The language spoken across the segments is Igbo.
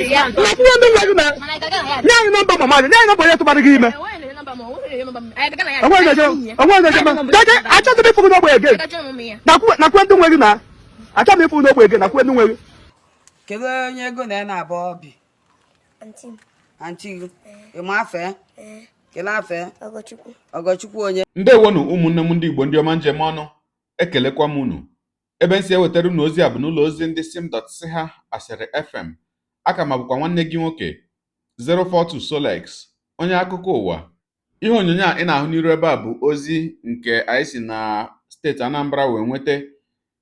Nakwuwe ndị nwe gị na nye anyị nọmba mama gị, nye anyị nọmba onye tụbara gị ime. Enweghị na-eje, enweghị na-eje ma jeje. Achọghị m ịfụ gị n'ogbe ege. Nakwuwe ndị nwe gị na achọghị m ịfụ gị n'ogbe ege. Nakwuwe ndị nwe gị. Kedu onye ego na ya na-abụ bi? Aunty m. Aunty gị? Ị ma afa? Ee. Kedu afa? Ọgọchukwu. Ọgọchukwu onye? Ndewonu, ụmụnne m ndị Igbo, ndị ọma njem ọnụ. Ekelekwa m unu. Ebe m si ewetara unu ozi a bụ n'ụlọ ozi ndị sim dot si ha Asịrị FM. Aka ma bụkwa nwanne gị nwoke 042 Solex, onye akụkọ ụwa. Ihe onyonyo a ị na-ahụ n'iru ebe a bụ ozi nke anyị si na steeti Anambra wee nweta,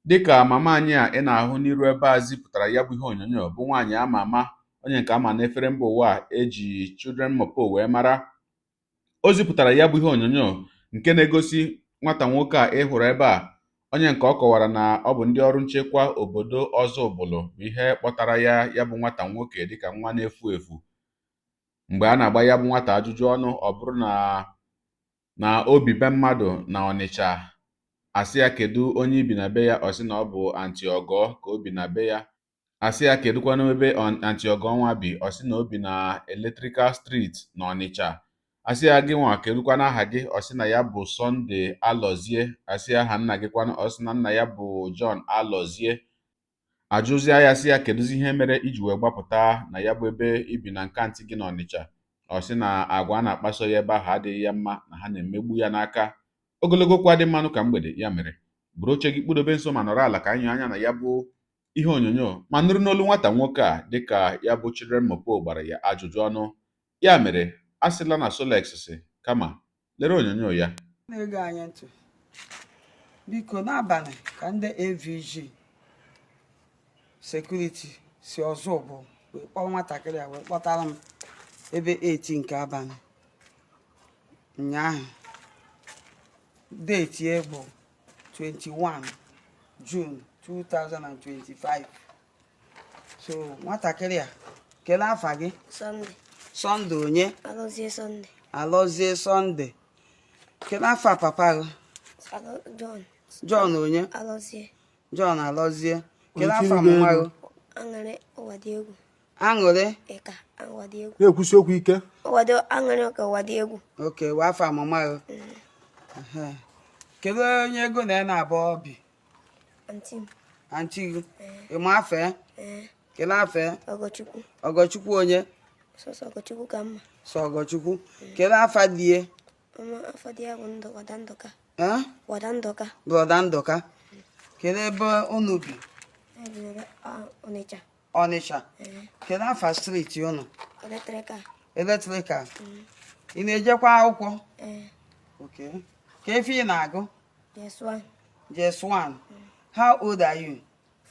dịka mama anyị a ị na-ahụ n'iru ebe a zipụtara ya bụ ihe onyonyo, bụ nwaanyị ama ama, onye nke ama n'efere mba ụwa a eji Children Mopo wee mara. O zipụtara ya bụ ihe onyonyo nke na-egosi nwata nwoke a ị hụrụ ebe a, onye nke ọ kọwara na ọ bụ ndị ọrụ nchekwa obodo Ọzụbụlụ bụ ihe kpọtara ya, ya bụ nwata nwoke, dịka nwa na-efu efu. Mgbe a na-agba ya bụ nwata ajụjụ ọnụ, ọ bụrụ na obi be mmadụ na Ọnịcha. Asị ya, "Kedu onye ibi na be ya?" Ọ sị na ọ bụ Aunty Ọgọ ka o bi na be ya. Asị ya, "Kedụkwanụ ebe Aunty Ọgọ nwa bi?" Ọ sị na o bi na Electrical Street na Ọnịcha. Asị ya, "Gị nwa, kedụkwanụ aha gị?" Ọ sị na ya bụ Sunday Alọzie. Asị ya, "Aha nna gị kwanụ?" Ọ sị na nna ya bụ John Alọzie. Ajụzịa ya, sị ya, "Kedụzi ihe mere iji wee gbapụta na ya bụ ebe ibi na nke aunty gị n'Ọnịcha?" Ọ sị na agwa a na-akpaso ya ebe ahụ adịghị ya mma, na ha na-emegbu ya n'aka. Ogologo okwu adị mmanụ ka mgbede. Ya mere, buru oche gị, kpụdobe nso ma nọrọ ala ka anyị anya na ya bụ ihe onyonyo ma nụrụ n'olu nwata nwoke a, dịka ya bụ Children Mopo gbara ya ajụjụ ọnụ. Ya mere, a sịla na Solex si, kama lere onyonyo ya. Na-ege anyị ntị, biko, n'abalị ka ndị AVG security si Ọzụbụlụ wee kpọọ nwatakịrị a, wee kpọtara m ebe 8 nke abalị ụnyaahụ. Date ya bụ 21 June 2025. So nwatakịrị a, kelee afa gị? Sunday. Sunday onye? Alọzie Sunday. Alọzie Sunday. Kelee afa papa gị? Alo John. John onye? Alọzie. John Alọzie. Kelee afa mama gị? Aṅụrị Ụwadị Egwu. Aṅụrị? Ịka Ụwadị Egwu. Na-ekwusi okwu ike. Ụwadị Aṅụrị ka Ụwadị Egwu. Okay, wee afa mama gị. Ehe. Kedu onye ego na ya na-abụ bi? Aunty m. Aunty gị? Ị ma afa ya? Ee. Kelee afa ya? Ọgọchukwu. Ọgọchukwu onye? Sọsọ Ọgọchukwu ka mma. Sọ Ọgọchukwu. Kelee afa die? Mama, afọ di ya bụ Ndụ Wada Ndụka. Eh? Wada Ndụka. Brother Ndụka. Kelee ebe unu bi? Anyị bi n'ebe Ọnịcha. Ọnịcha? Ee. Kelee afa street unu? Electrical. Electrical. Ị na-ejekwa akwụkwọ? Ee. Okay. Ka efe ị na-agụ? JS1. JS1. How old are you?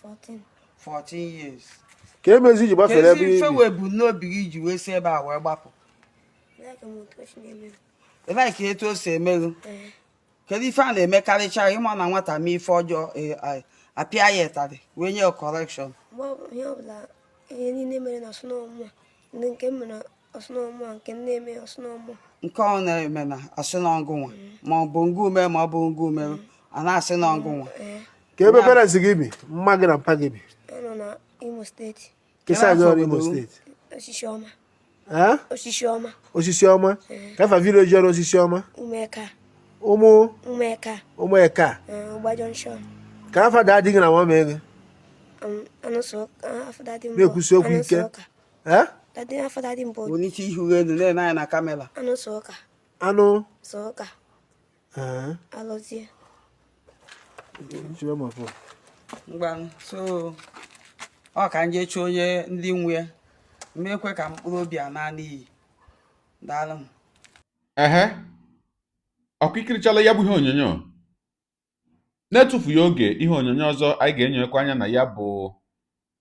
14. 14 years. Ka emezi iji gbafere Kezi ebe ife ibi? wee bụ n'obi gị iji wee si ebe a wee gbapụ? Like m otu o si na-eme m. Ị like etu o si emerụ? Ee. Kedu ife a na-emekarịcha ịma na nwata mee ife ọjọọ, apịa ya ịtarị wee nye ya correction? Mgbe ihe ọbụla, ihe niile mere na ọsụnọmụa, ndị nke m mere ọsụnọmụa, nke m na-eme ọsụnọmụa. Nke ọ na-eme na asị na ọgụnwa, ma ọ bụ ngụ ume, ma ọ bụ ngụ ume, a na-asị na ọgụnwa. Ee. Ka ebe parents gị bi, mma gị na mpa gị bi? Ọ nọ na Imo Steeti. Kesa Kedu gị afọ ọrụ Imo obodo? Steeti? Osisi Ọma. Eh? Osisi Ọma. Osisi Ọma. Ka afa village ọrụ Osisi Ọma? Ụmụeka. Ụmụ? Ụmụeka. Ụmụeka. Ee, Ụgba Junction. Ka afa daa di gị na mama gị? Anụsọ afọ daddy mbụ. Na-ekwusi okwu ike. Anụsọ ụka. Eh? Daddy, afọ daddy mbụ. Welite ihu gị elu, na-ene anya na camera. Anụsọ ụka. Anụ? Sọ ụka. Eh. Alọzie. Chiwe ma fọ. Ngwanụ, so ọ ka nje chọọ onye ndị nwe ya, mmekwe ka mkpụrụ obi a naa n'iyi. Daalụ m. Ehe, ọkụ ikirichala ya bụ ihe onyonyo. Na-etufughị oge, ihe onyonyo ọzọ anyị ga-enyekwa anya na ya bụ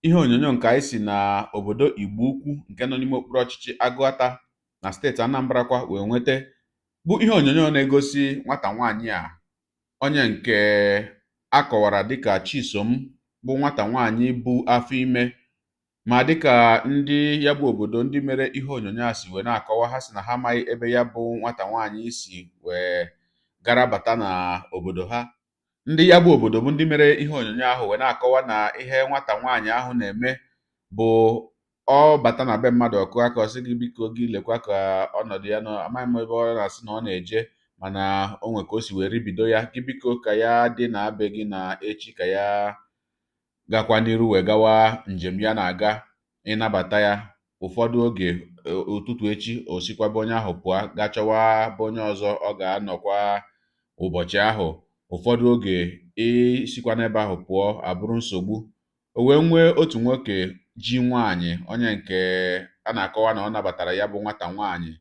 ihe onyonyo nke anyị si na obodo Igbo Ukwu nke nọ n'ime okpuru ọchịchị Agụata na steeti Anambra kwa wee nweta, bụ ihe onyonyo na-egosi nwata nwaanyị a, onye nke a kọwara dịka Chisom, bụ nwata nwaanyị bụ afọ ime. Ma dịka ndị ya bụ obodo, ndị mere ihe onyonyo a, si wee na-akọwa, ha si na ha amaghị ebe ya bụ nwata nwaanyị si wee gara bata na obodo ha. Ndị ya bụ obodo, bụ ndị mere ihe onyonyo ahụ, wee na-akọwa na ihe nwata nwaanyị ahụ na-eme bụ Ọ bata na be mmadụ, ọkụ aka, ọ sị gị biko, gị lekwa ka ọnọdụ ya nọ. Amaghị m ebe ọ na-asị na ọ na-eje, mana o nwe ka o si wee ribido ya, gị biko ka ya dị na be gị na echi, ka ya gakwa n'iru wee gawa njem ya na-aga. Ịnabata ya ụfọdụ oge, ụtụtụ echi o sikwa be onye ahụ pụọ gaa chọwa be onye ọzọ ọ ga-anọkwa ụbọchị ahụ. Ụfọdụ oge isikwa n'ebe ahụ pụọ abụrụ nsogbu. O wee nwee otu nwoke ji nwaanyị, onye nke a na-akọwa na ọ nabatara ya bụ nwata nwaanyị,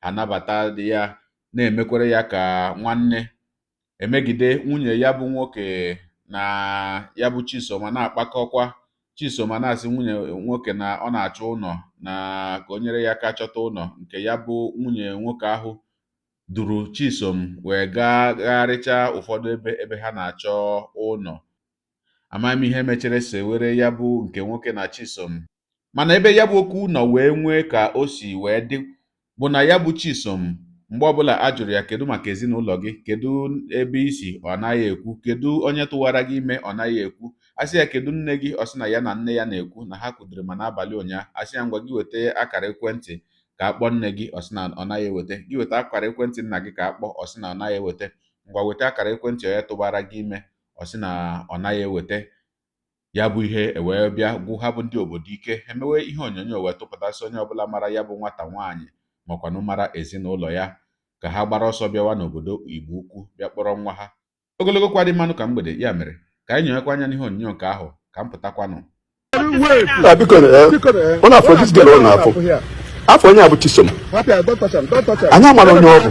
anabata dị ya, na-emekwere ya ka nwanne. Emegide nwunye ya bụ nwoke na ya bụ Chisom na-akpakọkwa. Chisom na-asị nwunye nwoke na ọ na-achọ ụlọ, na ka o nyere ya aka chọta ụlọ. Nke ya bụ nwunye nwoke ahụ duru Chisom wee gaa gagharịcha ụfọdụ ebe ebe ha na-achọ ụlọ. Amaghị m ihe mechere sewere ya bụ nke nwoke na Chisom, mana ebe ya bụ okwu nọ wee nwee ka o si wee dị bụ na ya bụ Chisom, mgbe ọbụla a jụrụ ya, kedu maka ezinụlọ gị, kedu ebe i si, ọ naghị ekwu. Kedu onye tụwara gị ime, ọ naghị ekwu. Asị ya kedu nne gị, ọ sị na ya na nne ya na-ekwu, na ha kwudoro ma n'abalị ụnyaahụ. Asị ya ngwa, gị weta akara ekwentị ka akpọ nne gị, ọ sị na ọ naghị eweta. Gị weta akara ekwentị nna gị ka akpọ, ọ sị na ọ naghị eweta. Ngwa, weta akara ekwentị onye tụbara gị ime, ọ sị na ọ naghị eweta. Ya bụ ihe ewee bịa gwụ ha bụ ndị obodo ike, emewe ihe onyonyo wee tụpụtasị onye ọbụla mara ya bụ nwata nwaanyị, makwanụ mara ezinụlọ ya, ka ha gbara ọsọ bịawa n'obodo Igbo Ukwu bịa kpọrọ nwa ha. Ogologo kwa dị mmanụ ka mgbede ya mere ka anyị nyonyekwa anya n'ihe onyonyo nke ahụ ka m pụtakwanụ. Na biko, ọ na-afọ this girl, ọ na-afọ afọ onye a bụ Chisom. Anyị amara onye ọ bụ.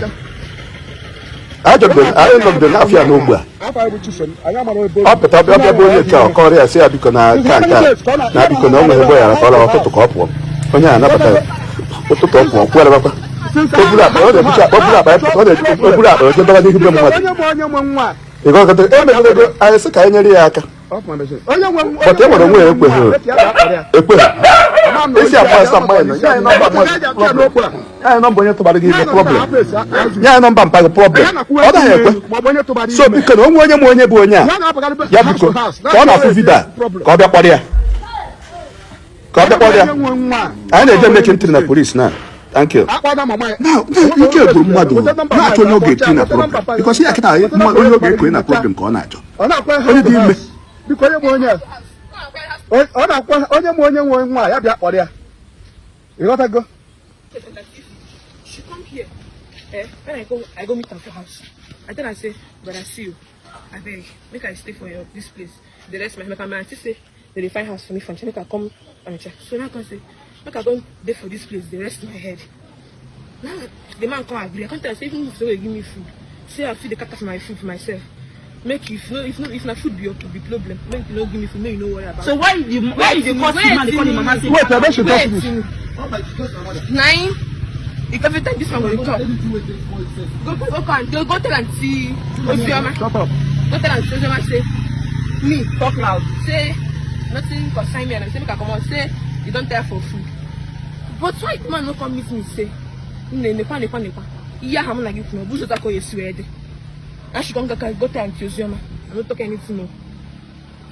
Anyị nọgidere n'afọ ya n'ogbe a. Ọ pụta ọbịa, ọbịa bụ onye nke a, ọ kọrọ ya, sị ya biko na nke a nke a na biko na o nwere ebe ọ yara ka ọ lawa ụtụtụ, ka ọ pụọ. Onye a anabata ya ụtụtụ, ọ pụọ kwuo, o buru akpa, ọ na-ebucha akpa, o buru akpa ya pụta, ọ na-ebu, o buru akpa o jedọba n'ihu be mmadụ. Ịghọtago? Emegidego anyị sị ka anyị nyere ya aka, but e nwere onwe ya ekweghị ekweghị esi akpọ asa mgbe nye anyị nọmba mmadụ, problem. Nye anyị nọmba onye tụbara gị ime, problem. Nye anyị nọmba mpa gị, problem. Ọ naghị ekwe. So biko, na onwe onye ma onye bụ onye a, ya biko, ka ọ na-afụ video a, ka ọ bịa kpọrọ ya, ka ọ bịa kpọrọ ya. Anyị na-eje mmechi ntị na police na. Thank you. Now, ike gwụrụ mmadụ na-achọ onye ọ ga-eti na problem, because ya kịta onye ọ ga-ekonye na problem ka ọ na-achọ, onye dị ime. Biko, onye nwe onye ọ na-akwa, onye nwe onye nwe nwa ya bịa kpọrọ ya, ịghọtago? She come here. Eh, when I go meet am for house. I tell am say, brother, see you. Abeg, make I stay for your this place. The rest my my aunty say they dey find house for me from make I come Onitsha. So now I come say, make I come dey for this place, the rest my head. Now the man come agree. I come tell am say even if they give me food, say I fit dey cater for my food for myself. Make if no if no if na food be your be problem, make you no give me food, make you no worry about. So why you dey call the man, dey call the mama say Wait, abeg, she talk Wait, finish. Nine. If every time this man go dey talk, go go go and go go tell aunty Ozioma. Shut up. Go tell aunty Ozioma say me Talk loud. Say nothing concern me and say make I comot, say you don tire for food. But why the man no come meet me say, nne, nekwa nekwa nekwa ihe ahụ mụ na gị kwuru, ọ bụ ụzọ ka o esi wee dị? Na she come go go tell aunty Ozioma. I no talk anything o.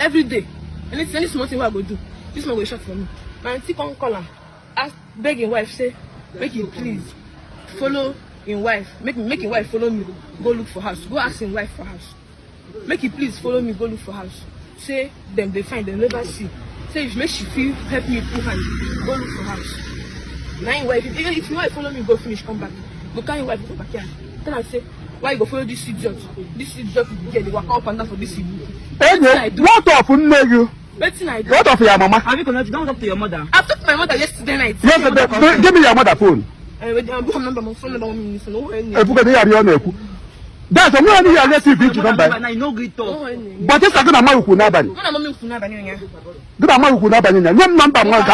Every day, anything, any small thing wey I go do, this man go shout for me. My aunty come call am, ask, beg him wife say make he please follow him wife, make him wife follow me go look for house, go ask him wife for house, make he please follow me go look for house, say dem dey find, dem never see, say if make she fit help me put hand go look for house. Na him wife, if him wife follow me go finish, come back, go carry him wife go backyard, tell am say why you go follow this idiot, this idiot girl dey waka up and down for this Igbo. Enye, what of nne gị? Wetin I do? What of your mama? Have you connected? Don't talk to your mother. I talk to my mother yesterday night. Yes, give me your mother phone. Buka number my phone number 1 minute no one. Ebuka na ihe ọ na-ekwu. That's onwe onye ya relative iji nọmba ya. Na you no gree talk. But ịsa gị na mama ukwu n'abalị. Mụ na mama ukwu n'abalị ụnyaahụ. Gị na mama ukwu n'abalị ụnyaahụ. Nye m nọmba nwa gị.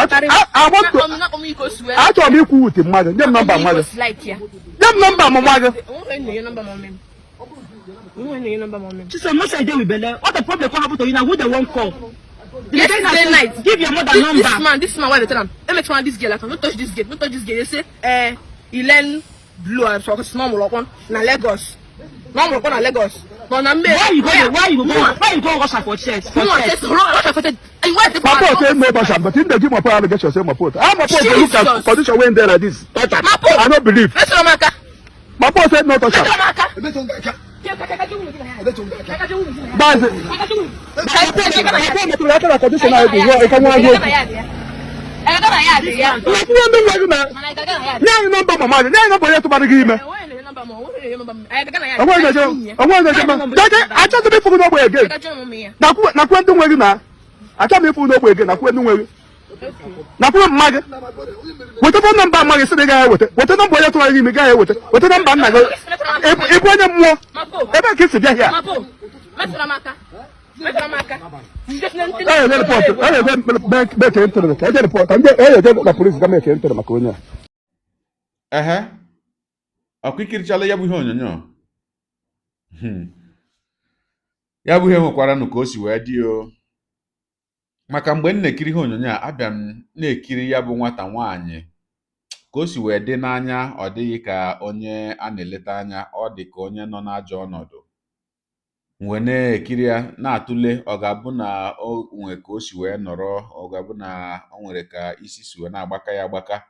Achọrọ m ikwu with mmadụ. Nye m nọmba nwa gị. Like ya. Nye m nọmba nwa gị. Onwe na-enye nọmba mama m. Onwe na-enye nọmba mama m. Chisom, no say you dey with belle. What the problem come happen to you now? Who they wan call? The Yesterday night. Give your mother This, number. this man, why they tell am, emetụna this girl aka, no touch this girl, no touch this girl. They say, eh, he learn blow and so na ọmụrụ ọkwọ na Lagos. Na ọmụrụ ọkwọ na Lagos. But na me. Why you go dey why you go why you go rush am for chest? For Mụnwa chest. say rush am for chest. Why you Mapo say no touch am, but him dey give Mapo allegation say Mapo. How Mapo dey look at Jesus. condition wey him dey like this? Touch am. Mapo. I no believe. Metụrụ m aka. Mapo say no touch am. Metụrụ m aka. That's it. Mapo metụrụ aka na condition ahụ bụ ruo ịka nwa agụ okwu. Nakwuwe ndị nwe gị na nye anyị nọmba mama gị, nye anyị nọmba onye tụbara gị ime. Enweghị eje, enweghị eje ma. Dede, achọghị m ịfụ gị n'ogbe again. Nakwuwe ndị nwe gị na achọghị m ịfụ gị n'ogbe again, nakwuwe ndị nwe gị. Nakwuwe mma gị. Weta phone nọmba mma gị sị na ị gaghị eweta. Weta nọmba onye tụbara gị ime ị gaghị eweta. Weta nọmba nna gị. Ị bụ onye mmụọ. Ebe ka i si bịa here? Ee, report. Ee, ebe eke ntụrụ ka eje report. Ka ndị eje na polisi ga mee ntụrụ maka onye a. Ehe, ọkwa ikirichala ya bụ ihe onyonyo. Ya bụ ihe nwekwaranụ ka o si wee dị o, maka mgbe m na-ekiri ihe onyonyo a, abịa m na-ekiri ya bụ nwata nwaanyị ka o si wee dị n'anya. Ọ dịghị ka onye a na-eleta anya, ọ dị ka onye nọ n'ajọ ọnọdụ. M wee na-ekiri ya na-atụle, ọ ga-abụ na o nwee ka o si wee nọrọ, ọ ga-abụ na o nwere ka isi si wee na-agbaka ya agbaka.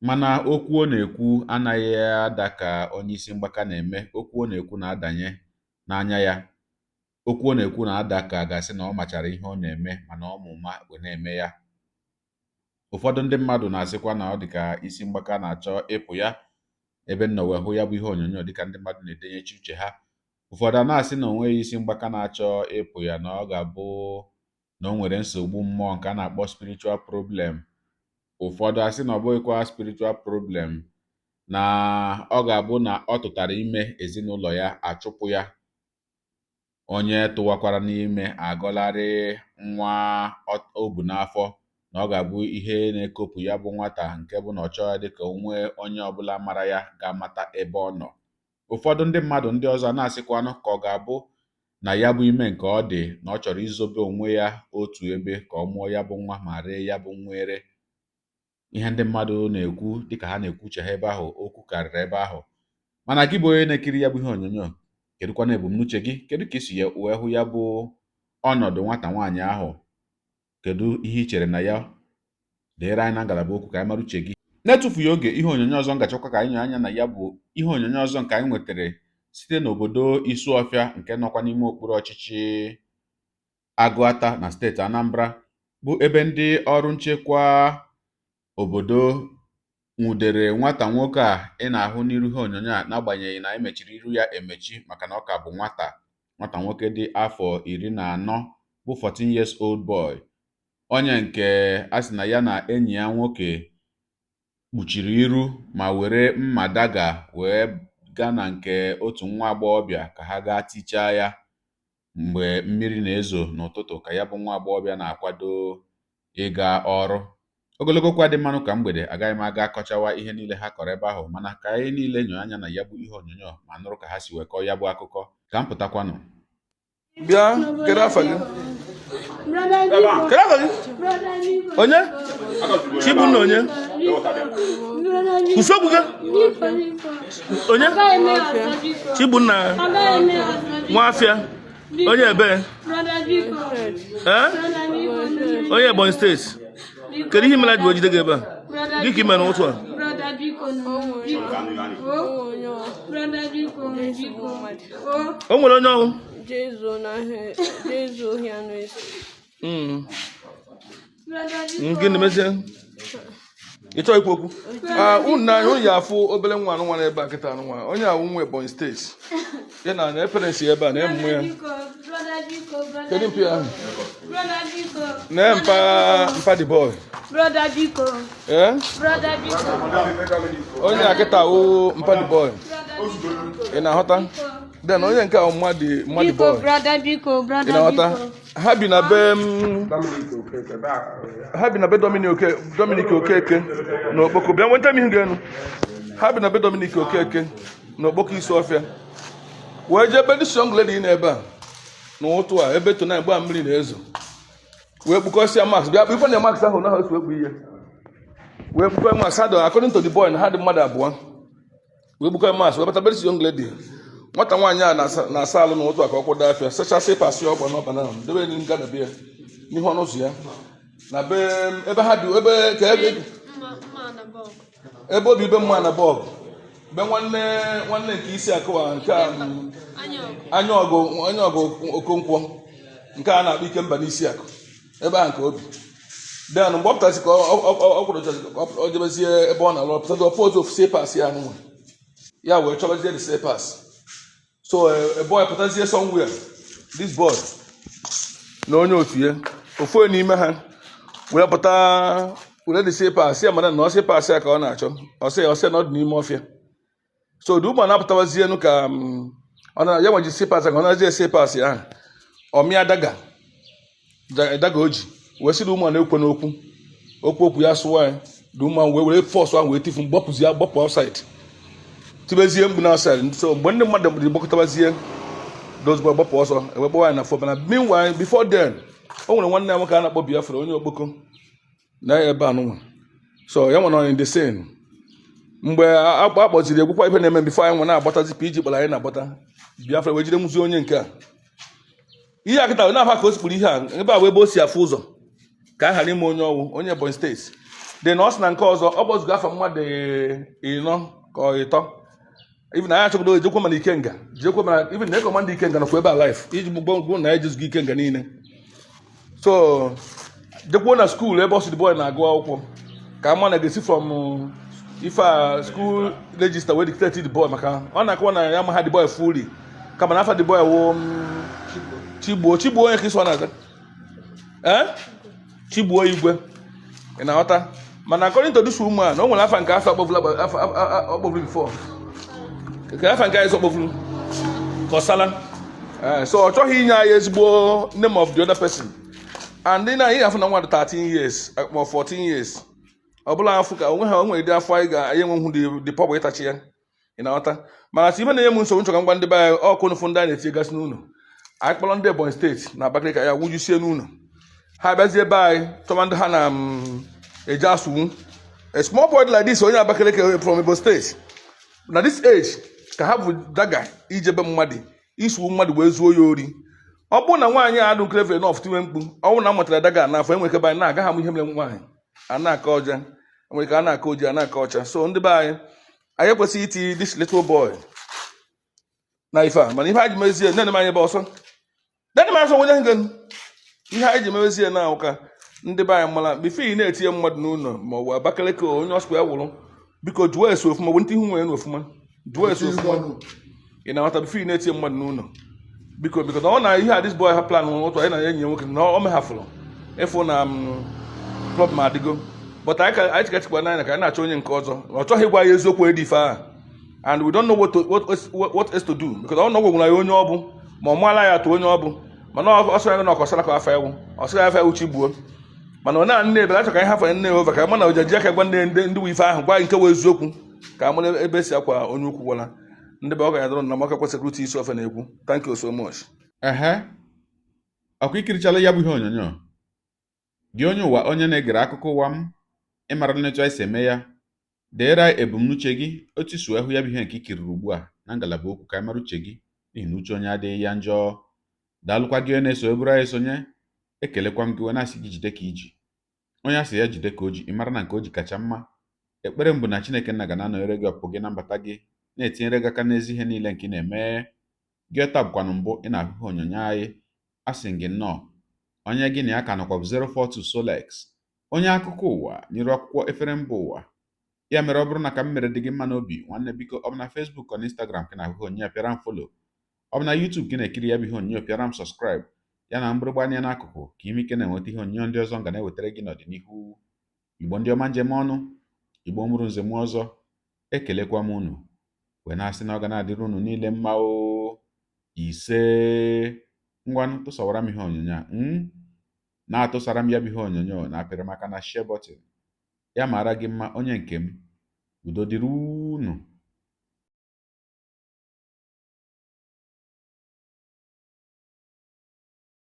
Mana okwu ọ na-ekwu anaghị ada ka onye isi mgbaka na-eme. Okwu ọ na-ekwu na-adanye n'anya ya. Okwu ọ na-ekwu na-ada ka a ga-asị na ọ machara ihe ọ na-eme, mana ọ mụma wee na-eme ya. Ụfọdụ ndị mmadụ na-asịkwa na ọ dị ka isi mgbaka na-achọ ịpụ ya. Ebe m nọ wee hụ ya bụ ihe onyonyo, dịka ndị mmadụ na-edenyechi uche ha, ụfọdụ a na-asị na o nweghị isi mgbaka na-achọ ịpụ ya, na ọ ga-abụ na o nwere nsogbu mmụọ nke a na-akpọ spiritual problem. Ụfọdụ asị na ọ bụghịkwa spiritual problem, na ọ ga-abụ na ọ tụtara ime, ezinụlọ ya achụpụ ya. Onye tụwakwara n'ime agọlarị nwa o bu n'afọ, na ọ ga-abụ ihe na-ekopụ ya bụ nwata, nke bụ na ọ chọghị dị ka o nwee onye ọbụla mara ya ga-amata ebe ọ nọ. Ụfọdụ ndị mmadụ ndị ọzọ na-asịkwanụ ka ọ ga-abụ na ya bụ ime nke ọ dị, na ọ chọrọ izobe onwe ya otu ebe ka ọ mụọ ya bụ nwa ma ree ya bụ nwa ere. Ihe ndị mmadụ na-ekwu dịka ha na-ekwu uche ha ebe ahụ, okwu karịrị ebe ahụ. Mana gị bụ onye na-ekiri ya bụ ihe onyonyo, kedụkwana ebumnuche gị? Kedu ka isi ya wee hụ ya bụ ọnọdụ nwata nwaanyị ahụ? Kedu ihe ị chere na ya? Deere anyị na ngalaba okwu ka anyị mara uche gị. Na-etufughị oge, ihe onyonyo ọzọ m gachọkwa ka anyị nyoo anya na ya bụ ihe onyonyo ọzọ nke anyị nwetara site n'obodo Isuọfịa, nke nọkwa n'ime okpuru ọchịchị Agụata na steeti Anambra, bụ ebe ndị ọrụ nchekwa obodo nwudere nwata nwoke a ị na-ahụ n'iru ihe onyonyo a, n'agbanyeghị na emechiri iru ya emechi maka na ọ ka bụ nwata. Nwata nwoke dị afọ 14, bụ 14 years old boy, onye nke a sị na ya na enyi ya nwoke kpuchiri iru ma were mma dagger wee gaa na nke otu nwa agbọghọbịa ka ha gaa tichaa ya mgbe mmiri na-ezo n'ụtụtụ, ka ya bụ nwa agbọghọbịa na-akwado ịga ọrụ. Ogologo okwu adị mmanụ ka mgbede. Agaghị m aga akọchawa ihe niile ha kọrọ ebe ahụ, mana ka anyị niile nyoo anya na ya bụ ihe onyonyo ma nụrụ ka ha si wee kọọ ya bụ akụkọ. Ka m pụtakwanụ. Bịa, kedu afa gị? Kedu afa gị? Onye? Chibunna onye? Kwụsị gị. Onye? Chibunna Nwafịa. Onye ebe? Ee? Onye Ebonyi steeti. Kedu ihe mere ji wee jide gị ebe a? Gị ka ị mere n'ụtụ a? O nwere onye ọnwụ? Gịnị mezie? Ị chọghị ikwu okwu? Unu n'anya unu ya afụ obere nwa anụ nwa n'ebe a kịta anụ nwa onye awụ nwa Ebonyi steeti ya na na parents ebe a na emume ya. Kedu mpi ahụ na mpa mpa the boy? Ee, onye a kịta wụ mpa the boy, ị na-aghọta? Then onye nke ahụ mma the boy, ị na-aghọta? Ha bi na be ha bi na be Dominic Okeke na Okpoko. Bịa nweta m ihe ga-enu. Ha bi na be Dominic Okeke na Okpoko Isuọfịa, wee jee ebe this young lady na ebe a n'ụtụ a ebe tonight mgbe mmiri na-ezo, wee kpukọsịa mask. Bịa kpụ na mask ahụ na ha otu ekpu ihe, wee kpukọ mask ha dị, according to the boy, na ha dị mmadụ abụọ, wee kpukọ mask wee bata be this young lady. Nwata nwaanyị a na-asa alụ n'ụtụ a ka ọ kwado afịa, sachasị pasị ọgba n'ọba na debe nga na be ya n'ihu ọnụ ụzọ ya na be ebe ha bi, ebe ka ebe obi be mma na bọọgụ be nwanne nwanne nke isi akụwa nke a, anya ọgụ, anya ọgụ Okonkwo nke a na-akpọ Ikemba n'isi akụ ebe a nke obi. Then mgbe ọ pụtasị ka ọ kwadochazi ka ọ jebezie ebe ọ na-alụ, pụtazi ọfụ otu ofu slippers ya anụnwa ya wee chọbazie the slippers. So a boy pụtazie somewhere, this boy na onye otu ya, ofu onye n'ime ha wee pụta were the slippers ya mara na ọ slippers ya ka ọ na-achọ. Ọsị na ọ dị n'ime ọfịa. So the woman na-apụtawazie enu ka ọ na ya nweji slippers ka ọ na-azie slippers ahụ, ọmịa dagger, dagger o ji wee sị the woman na-ekwe n'okwu okwu okwu ya sụwa ya. The woman wee were force ahụ wee tifu, gbapụzi ya, gbapụ outside, tibezie mkpu na outside. So mgbe ndị mmadụ gbakọtabazie, those boy gbapụ ọsọ, ewee kpọwa ya na phone. Mana meanwhile, before then, o nwere nwanne ya nwoke a na-akpọ Biafra, onye okpoko na ebe anụnwa. So ya nwe nọ in the scene mgbe a akpọziri egwukwa ife na-eme before anyị nwe na-agbatazi PG kpọrọ anyị na-agbata. Biafra wee jide nwuzi onye nke a. Ihe a kịta na-afa ka o sikpuru ihe a ebe a bụ ebe o si afụ ụzọ ka a ghara ime onye ọwụ onye Ebonyi Steeti dị na ọ sị na nke ọzọ ọ kpọzigo afa mmadụ ịnọ ka ọ ịtọ. Even anyị achọgodo ejekwa mana Ikenga jekwa, mana even na command Ikenga nọkwa ebe a life iji gbogbo na ejizugo Ikenga niile. So jekwuo na school ebe ọ sị the boy na-agụ akwụkwọ ka ama na ga-esi from ife a school register wee dictate the boy, maka ọ na-akọwa na ya amaghị the boy fully, kama na afa the boy wụ Chigbuo, Chigbuo onye ka isi ọ na-aza ee Chigbuo Igwe, ị na-aghọta? Mana according to this woman, o nwere afa nke afa akpọvulu afa ọkpọvulu before nke afa nke anyị ọkpọvulu kọsala. So ọ chọghị inye anyị ezigbo name of the other person. And ndị na anyị afụ na nwa dị 13 years ma 14 years, ọ bụla afụ ka onwe ha o nwere dị afọ anyị ga-anyị enwenwu dị pọbụ ịtachi ya, ị na-aghọta? Mana sị ibe na-enye m nsogbu, nchọ ka ngwa ndị be anyị ọkụ nụfụ ndị anyị na-etinyegasị n'ụlọ anyị kpọrọ ndị Ebonyi Steeti na Abakaliki ya wụjusie n'ụlọ ha, bịazie ebe anyị chọba ndị ha na eje asụwu. A small boy like this, onye Abakaliki from Ebonyi Steeti, na this age ka ha bụ dagger ijebe mmadụ isuwu mmadụ wee zuo ya ori. Ọ bụrụ na nwaanyị a adụ clever enough tiwe mkpu, ọ bụrụ na a matara dagger n'afọ, enwere ike be anyị na-agaghị amụ ihe mere nwaanyị a na-aka ọja, enwere ike a na-aka oji, a na-aka ọcha. So ndị be anyị, anyị ekwesịghị iti this little boy na ife a. Mana ihe anyị ji mezie nne m anyị ebe ọsọ nne m asọ onye ahụ, ihe anyị ji mezie na ụka ndị be anyị mara before ị na-etinye mmadụ n'ụlọ ma ọ bụ Abakaliki, onye ọsụkwa ya wụrụ, biko jụọ ese ofuma, bụ ndị ihu nwere ofuma, jụọ ese ofuma, ị na-aghọta, before ị na-etinye mmadụ n'ụlọ. Biko, biko, na ọ na ihe a this boy ha plan ụtụ anyị na enyi ya nwoke na ọ meghafụrụ ịfụ na problem adịgo. But anyị ka anyị chịkachịkwa n'anya ka anyị na-achọ onye nke ọzọ, ọ chọghị ịgwa ya eziokwu edi ife ahụ, and we don't know what else to do, because ọ na ọgwụ ya onye ọ bụ ma ọ maala ya atụ onye ọ bụ, mana ọ sịrị ya na ọkọsara ka afa ewu, ọ sịrị afa ewu Chigbuo. Mana ọ na nne ebere achọ ka anyị hafere nne ova ka mana ojeji aka gwa nne ndị ndị ife ahụ, gwa nke wụ eziokwu ka a mara ebe esi akwa onye ukwu gwara ndị be ọ ga-adọrọ na maka security isi ofe na-ekwu. Thank you so much. Ehe, ọkwa ikirichala ya bụ ihe onyonyo gị, onye ụwa, onye na-egere akụkọ ụwa m, ịmara n'etu anyị si eme ya. Deere anyị ebumnuche gị, otu isi wee hụ ya bụ ihe nke ikiriri ugbu a na ngalaba okwu, ka anyị mara uche gị, n'ihi na uche onye adịghị ya njọ. Daalụkwa gị onye na-eso eburu anyị sonye. Ekelekwa m gị wee na-asị gị jide ka iji. Onye asị ya jide ka o ji, ị mara na nke o ji kacha mma. Ekpere m bụ na Chineke nna ga na-anọnyere gị, ọpụpụ gị na mbata gị, na-etinyere gị aka n'ezi ihe niile nke ị na-eme gị. Taa bụkwanụ mbụ ị na-ahụ ihe onyonyo anyị, asị gị nnọọ. Onye gị na ya ka nọkwa bụ 042 Solex, onye akụkọ ụwa nyere akwụkwọ efere mba ụwa. Ya mere, ọ bụrụ na ka m mere dị gị mma n'obi, nwanne, biko, ọ bụ na Facebook ọ na Instagram ka ị na-ahụ ihe onyonyo a, pịara m follow. Ọ bụ na YouTube ka ị na-ekiri ya bụ ihe onyonyo, pịara m subscribe ya na mgbịrịgba anya n'akụkụ, ka ime ike na-enweta ihe onyonyo ndị ọzọ m ga na-ewetara gị n'ọdịnihu. Igbo ndị ọma, njem ọnụ, Igbo mụrụ nze m ọzọ, ekelekwa m unu wee na-asị na ọ ga na-adịrị unu niile mma o. Ise. Ngwanụ, tụsawara m ihe onyonyo a, na-atụsara m ya bụ ihe onyonyo na apịrị maka na share button ya. Mara gị mma, onye nke m. Udo dịrị unu.